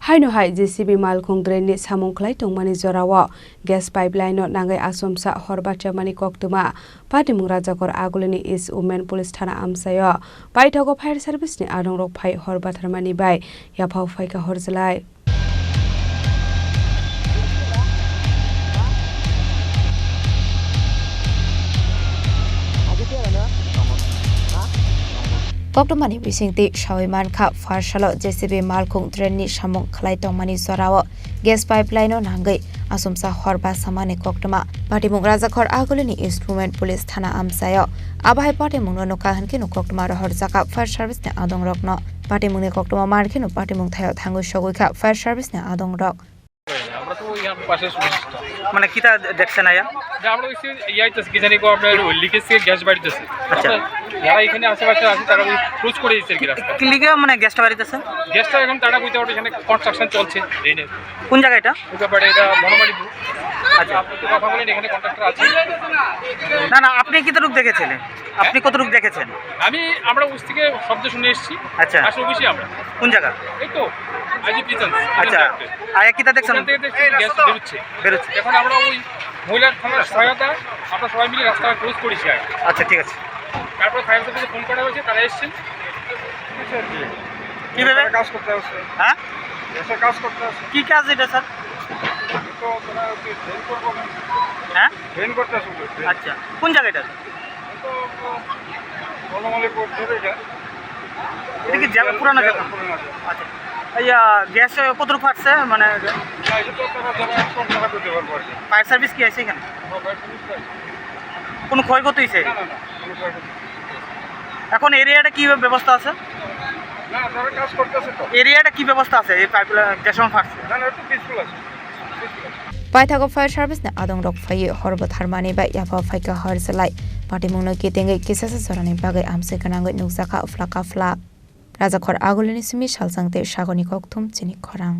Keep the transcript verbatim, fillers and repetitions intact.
Haino hai J C B malkhung drain ni samung khlai tongmani jorao gas pipeline no nangwi asomsa hor bachamani koktwma. Patimung Rajakor Agulini East Women Police Thana amchaio paithago fire service ni adongrok phai hor batharmani bai yaphao phaikha horjlai. Koktwmani bisingtwi sawi mankha, far salo J C B malkhung drain ni samung khlai tongmani jorao gas pipeline no nangwi asomsa hor bachamani koktwma. Patimung Rajakhor Agulini East Women Police Thana amchaio. Abo hai patimungno nukha hinkhe no koktwma rohorjakha fire service ni adongrokno. Patimungni koktwma mankheno patimung thaio thangwi sogwikha fire service ni adongrok. আমরা তো ওই পাশে শুনেছি। মানে কিতা দেখছেন আয়া? যে আমরা ওই যে ইয়ে আইতেছে, কি জানি গো, আপনার ওই লিকেজ থেকে গ্যাস বাড়িতেছে। আচ্ছা। আমরা যারা এখানে আশেপাশে আছে, তারা ওই ক্লোজ করে দিচ্ছে আর কি রাস্তা। কি লিগে মানে গ্যাসটা বাড়িতেছে? গ্যাসটা এখন তারা কইতে পারবে, এখানে কনস্ট্রাকশন চলছে ড্রেনের। কোন জায়গা এটা? ওই ব্যাপারে এটা বনমালীপুর। আচ্ছা। আপনি তো কথা বলেন, এখানে কন্ট্রাক্টর আছে। না, না, আপনি কতটুক দেখেছিলেন? আপনি কতটুক দেখেছেন? আমি, আমরা ওই থেকে শব্দ শুনে এসেছি। আচ্ছা। আসলে অফিসে আমরা। কোন জায়গা? এই তো, আইজি প্রিজন। আচ্ছা। আর কিতা দেখছেন? ওখান থেকে দেখছি গ্যাস বেরোচ্ছে। বেরোচ্ছে। এখন আমরা ওই মহিলার থানার সহায়তা, আমরা সবাই মিলে রাস্তা ক্লোজ করেছি আগে। আচ্ছা, ঠিক আছে। তারপর ফায়ার সার্ভিসে ফোন করা হয়েছে, তারা এসেছেন। কিভাবে? এখানে কাজ করতে আসছে। হ্যাঁ? এসে কাজ করতে আসছে। কি কাজ এটা, স্যার? তো তারা ওই ড্রেন করবো না। হ্যাঁ? ড্রেন করতে আসছে, ড্রেন। আচ্ছা, কোন জায়গাটা? তো বনমালীপুর ধরে এটা। এটা কি জায়গা, পুরানো জায়গা? পুরানো জায়গা। আচ্ছা। ইয়া, গ্যাস কতটুকু ফাটছে? মানে না, এটা তো তারা যারা এক্সপার্ট তারা করতে পারবো আর কি। ফায়ার সার্ভিস কি আছে এখানে? হ্যাঁ, ফায়ার সার্ভিস তো আছে। কোনো ক্ষয়ক্ষতি হয়েছে? না, না, না, কোনো ক্ষয়ক্ষতি নেই। এখন এরিয়াটা কি ব্যবস্থা আছে? না, তারা কাজ করতেছে তো। এরিয়াটা কি ব্যবস্থা আছে এই পাইপলাইন যে সময় ফাটছে? না, না, একটু পিসফুল আছে। Paithago fire service ni adongrok phaiwi hor bwtharmani bai yaphao phaikha horjlai. Patimungno kitingwi kisasa jorani bagwi amchai gwnangwi nukjakha phla kaphla. Rajakhor Agulini simi salsang tei sagorni kokthum chini khorang.